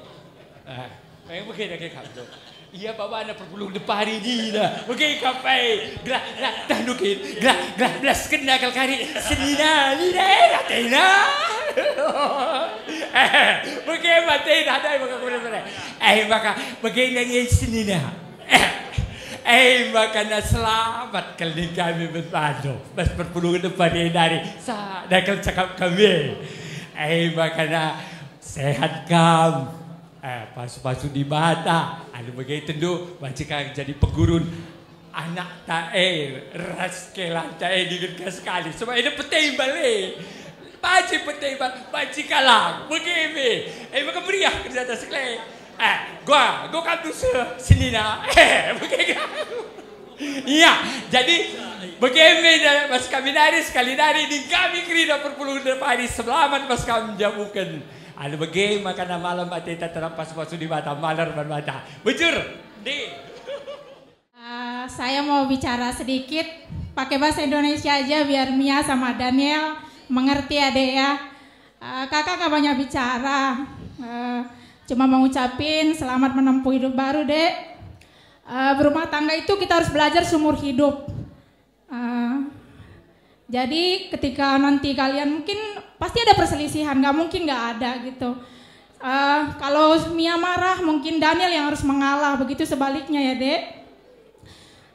Ah, yang begini kayak kamu. Iya, babana perpulung Depari nina. Oke, kapai. Gelah, gelah, dah nukin. Gelah, gelah, belas kena kal kari. Senina, nina, eh, atena. Eh, bagaimana atena, ada yang bakal kemana-mana. Eh, maka, bagaimana senina. Eh, makana selamat kal ning kami bandu. Bas perpulungen Depari nari, sada kal cakap kami. Eh, makana sehat kam. Eh, pasu-pasu Dibata. Alu bage tendu, banci ka jadi pegurun anak ta e, ras kelanta e dingen ka sekali. Sebab enda petembal e. Banci petembal, banci kalang. Bage me. Eh, maka meriah kerja atas sekali. Eh, gua, gua kam tu se-, senina. Eh, bage ka. Iya, jadi bage me da bas kami nari, sekali nari ning kami kerina perpulungen Depari, selamat bas kam njabuken. Alu bage makana malem ateta terhadap pasu-pasu Dibata, malar man banta. Bujur, di. Eh, saya mau bicara sedikit pakai bahasa Indonesia aja biar Mia sama Daniel mengerti, Adek, ya. Eh, Kakak nggak banyak bicara, eh, cuma mau ngucapin selamat menempuh hidup baru, Dek. Eh, berumah tangga itu kita harus belajar seumur hidup. Eh, jadi ketika nanti kalian mungkin pasti ada perselisihan, nggak mungkin nggak ada gitu. Eh, kalau Mia marah, mungkin Daniel yang harus mengalah, begitu sebaliknya ya, Dek.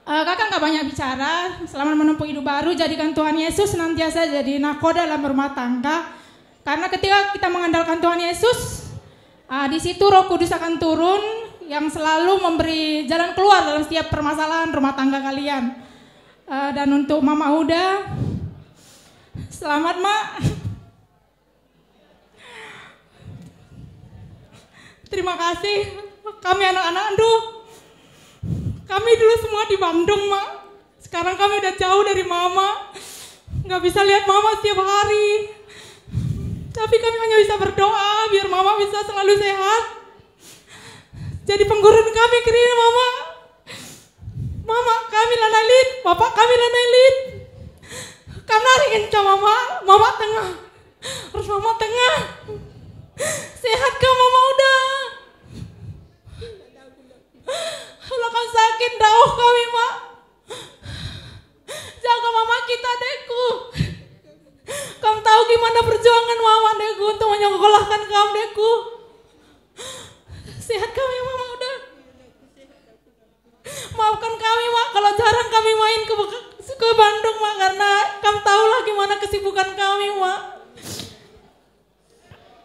Eh, Kakak nggak banyak bicara, selamat menempuh hidup baru, jadikan Tuhan Yesus senantiasa jadi nakoda dalam rumah tangga. Karena ketika kita mengandalkan Tuhan Yesus, ah, di situ Roh Kudus akan turun yang selalu memberi jalan keluar dalam setiap permasalahan rumah tangga kalian. Eh, dan untuk Mama Uda, selamat, Mak. Terima kasih. Kami anak-anak, aduh. Kami dulu semua di Bandung, Mak. Sekarang kami udah jauh dari Mama. Nggak bisa lihat Mama setiap hari. Tapi kami hanya bisa berdoa biar Mama bisa selalu sehat. Jadi penggurun kami kerina, Mama. Mama kami lanai lit, Bapak kami lanai lit. Kam nari ngenca, Mama, Mama tengah. Terus Mama tengah. Sehat kah Mama Uda? Kalau kam sakit, dauh kami, Mak. Jaga Mama kita, Deku. Kam tahu gimana perjuangan Mama, Deku, untuk menyekolahkan kam, Deku. Sehat kami, Mama Uda. Maafkan kami, Mak, kalau jarang kami main ke Bek-, ke Bandung, Mak, karena kam tahulah gimana kesibukan kami, Mak.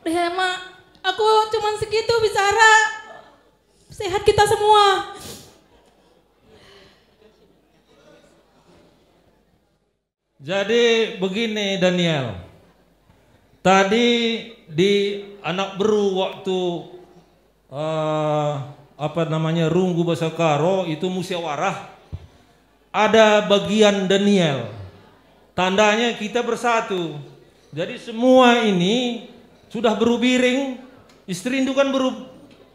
Ya, Mak, aku cuman segitu bicara. Sehat kita semua. Jadi begini, Daniel. Tadi di anak beru waktu, eh, apa namanya, runggu basa Karo itu musyawarah, ada bagian Daniel. Tandanya kita bersatu. Jadi semua ini sudah beru Biring, istrindu kan beru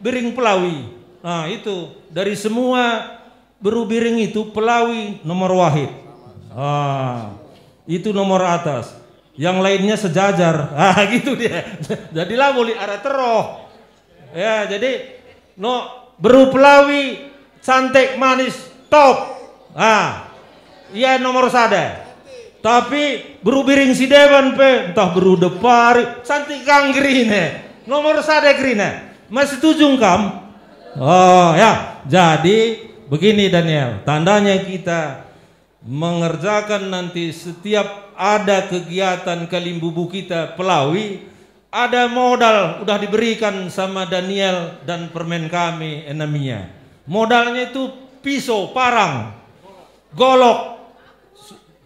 Biring Pelawi. Nah, itu dari semua beru Biring itu Pelawi nomor wahid. Ah, itu nomor atas. Yang lainnya sejajar. Ah, gitu dia. Jadi lah boleh arah teroh. Ya, jadi no beru Pelawi cantik manis top. Ah, ia nomor sada. Tapi beru Biring si deban pe, entah beru Depari, cantik kang kerina. Nomor sada kerina. Masih setuju kam? Oh ya, jadi begini, Daniel, tandanya kita mengerjakan nanti setiap ada kegiatan kalimbubu kita Pelawi, ada modal udah diberikan sama Daniel dan permen kami Enamia. Modalnya itu pisau, parang, golok.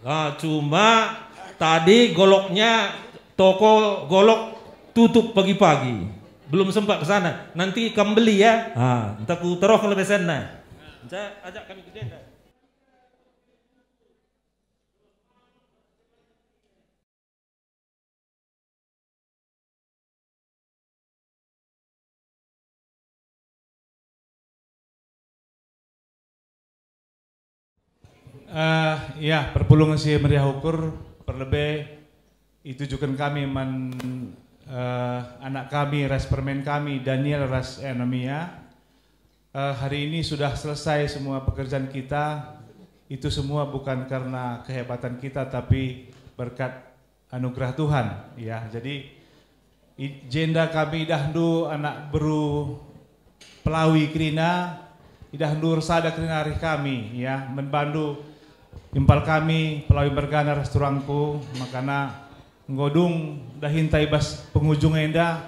Nah, cuma tadi goloknya toko golok tutup pagi-pagi. Belum sempat ke sana. Nanti kam beli ya. Ah, entah ku teroh kalau besenna. Saya ajak kami ke jenda. Eh, ya, perpulungen si meriah ukur, perlebe itujuken kami man, eh, anak kami ras permen kami, Daniel ras Enamia. Eh, hari ini sudah selesai semua pekerjaan kita. Itu semua bukan karena kehebatan kita, tapi berkat anugerah Tuhan, ya. Jadi, i-, jenda kami idahndu anak beru Pelawi kerina, idahndu ersada kerina arih kami, ya. Mban bandu impal kami Pelawi mergana ras turangku, makana enggo dung dahinta i bas pengujung enda,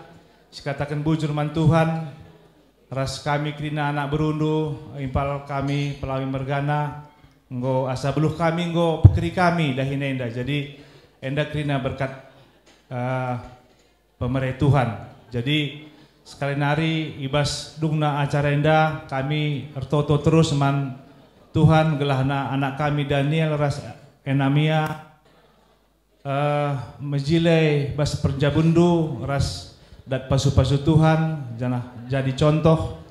sikataken bujur man Tuhan, ras kami kerina anak berundu, impal kami Pelawi mergana, enggo asa beluh kami, enggo pekeri kami dahin enda. Jadi, enda kerina berkat, eh, pemere Tuhan. Jadi, sekali nari i bas dungna acara enda, kami ertoto terus man Tuhan, gelahna anak kami Daniel ras Enamia, eh, mejile bas perjabundu ras dat pasu-pasu Tuhan, janah jadi contoh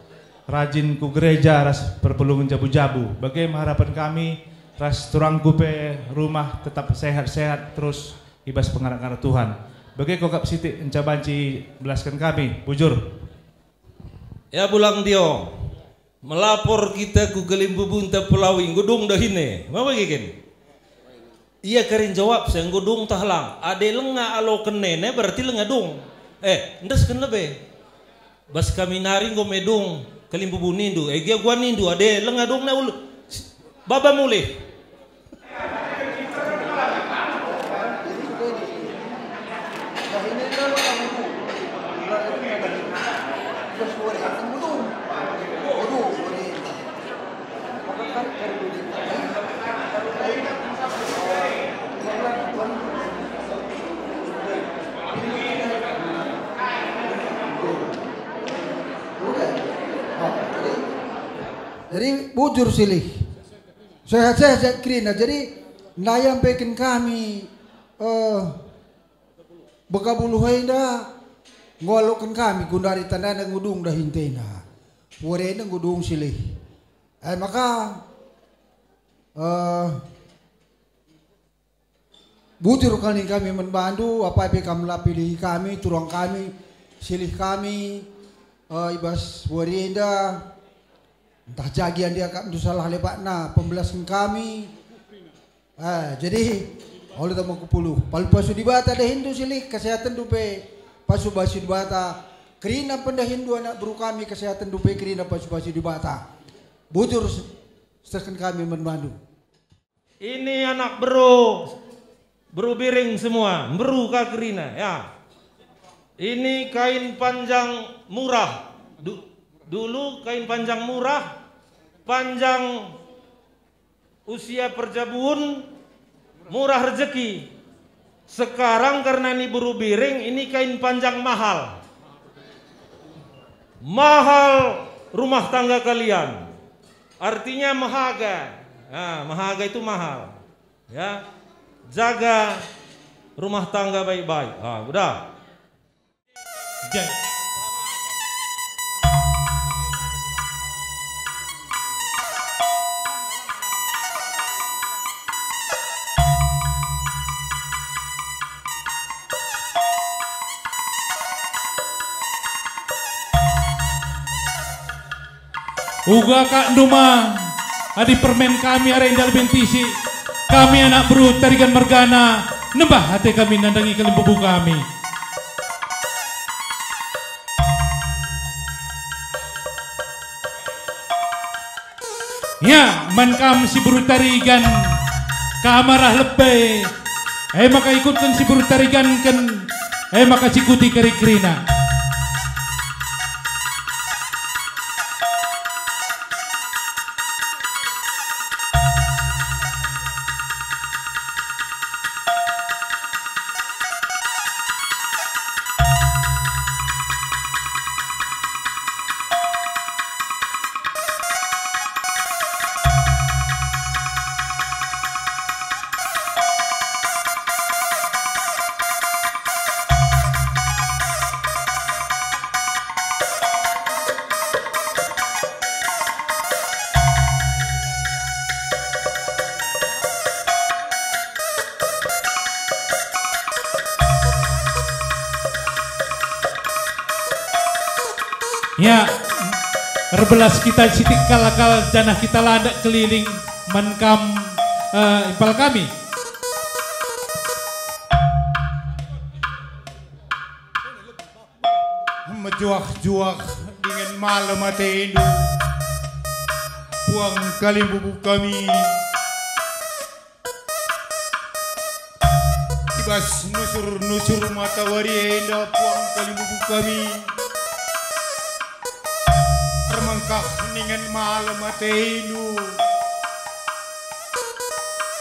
rajin ku gereja ras perpulungen jabu-jabu. Bage me harapen kami ras turangku pe rumah tetap sehat-sehat terus i bas pengarap-ngarap Tuhan. Bage kokap sitik enca banci belasken kami, bujur. Ya, Bulang Tio, melapor kita ku kalimbubunta Pelawi, enggo dung dahin e. Maba gegen? Ia kari njawab, "Enggo dung tah lang." Ade lenga aloken nene, berarti lenga dung. Eh, endesken lebe. Bas kami nari enggo me dung kalimbubu nindu. Eh, gia guan nindu, ade lenga dung na ul-, baba mulih. Jadi bujur silih. Sehat-sehat kerina. Jadi ndai ampeken kami, eh, Bekabuluh enda ngaloken kami, gundari tandana ngudung dahin tenda. Wari enda ngudung silih. E maka, eh, bujur kal nina kami man bandu, apai pe kam la pilihi kami, turang kami, silih kami, eh, i bas wari enda, ntah jagi andia kap ndu salah lepakna pembelasken kami. Ah, jadi, ulu tama ku puluh. Palu pasu Dibata dahinndu silih, kesehatenndu pe pasu pasu Dibata. Kerina pendahinndu anak beru kami, kesehatenndu pe kerina pasu pasu Dibata. Bujur s-, sehken kami man bandu. Ini anak beru, beru Biring semua, beru ka kerina, ya. Ini kain panjang murah. Du-, dulu kain panjang murah, panjang usia perjabun, murah rezeki. Sekarang karena ini beru Biring, ini kain panjang mahal. Mahal rumah tangga kalian. Artinya mehaga. Nah, mehaga itu mahal. Ya. Jaga rumah tangga baik-baik. Ah, udah. Jai. Uga kak nduma, adi permen kami are ndal bentisi, kami anak beru Tarigan mergana, nembah ate kami nandangi kalimbubu kami. Ya, man kam si beru Tarigan, kam arah lebe, e maka ikutken si beru Tariganken, e maka sikuti keri-kerina. Ya, erbelas kita sitik kalak-kalak janah kita landak keliling man kam, eh, impal kami. Mejuah-juah dingen malem atendu, puang kalimbubu kami. I bas nusur-nusur matawari enda, puang kalimbubu kami, ermengkah dingen malem atendu.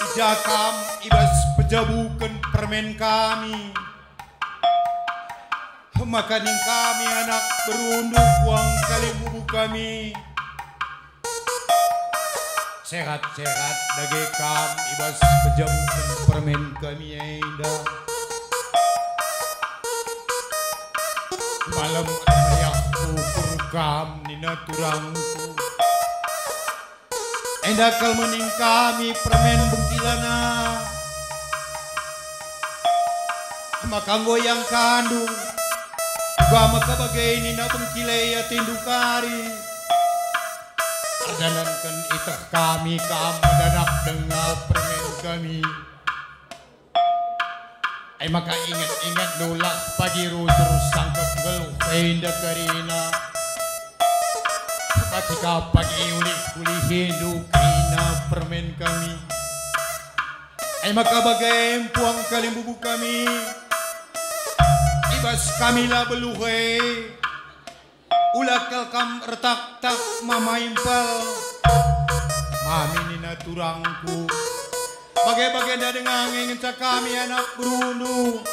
I ja kam i bas pejabuken permen kami. Maka ning kami anak berundu, puang kalimbubu kami. Sehat-sehat dage kam i bas pejabuken permen kami enda. Malem meriah ukur kam nina turangku. Enda kal me ning kami permen bengkilana. Maka enggo iangkandu, uga maka bage nina bengkila i atendu kari. Erdandanken iteh kami kam medanak denga permen kami. E maka inget-inget nulak pagi rusur sangkep nggeluh enda kerina. Pagi ka pagi ulih kulihindu kerina permen kami. E maka bage empuang kalimbubu kami. I bas kami la beluh e. Ula kal kam ertaktak mama impal. Mami nina turangku. Bage-bage nda denga nge ngenca kami anak berundu.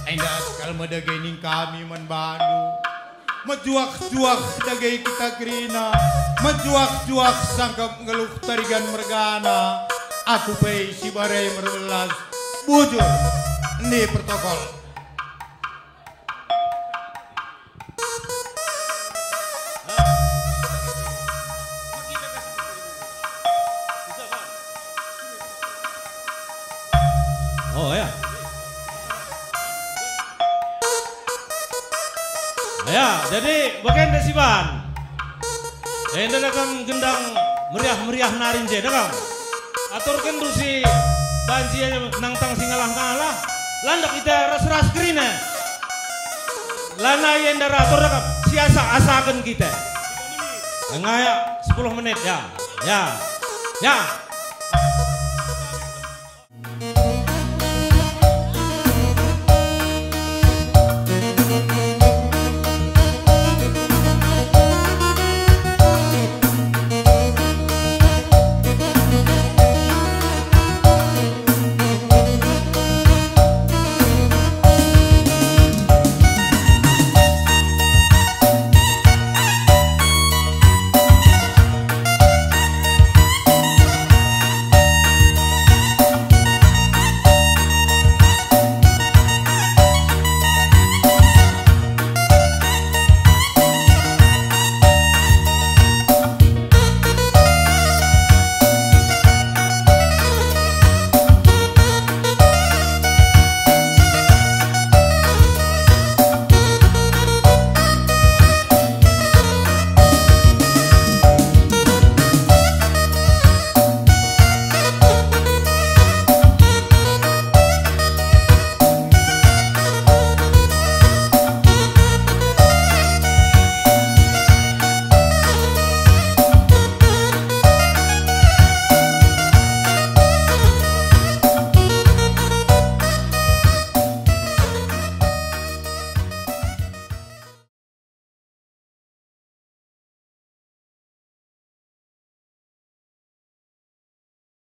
Enda kal me dage ning kami man bandu. Mejuah-juah dage kita kerina, mejuah-juah sangkep nggeluh tarigan mergana. Aku pe si bare merbelas, bujur, ni protokol. Oh ya. Ya, jadi bagenda siban. Enda da kam gendang meriah-meriah nari nje da kam. Aturkenndu si banci nangtang si ngalah-ngalah. Landak kita ras-ras kerina. Lanai enda ratur da kam, siasak-asaken kita. Ngaya sepuluh menit ya. Ya. Ya.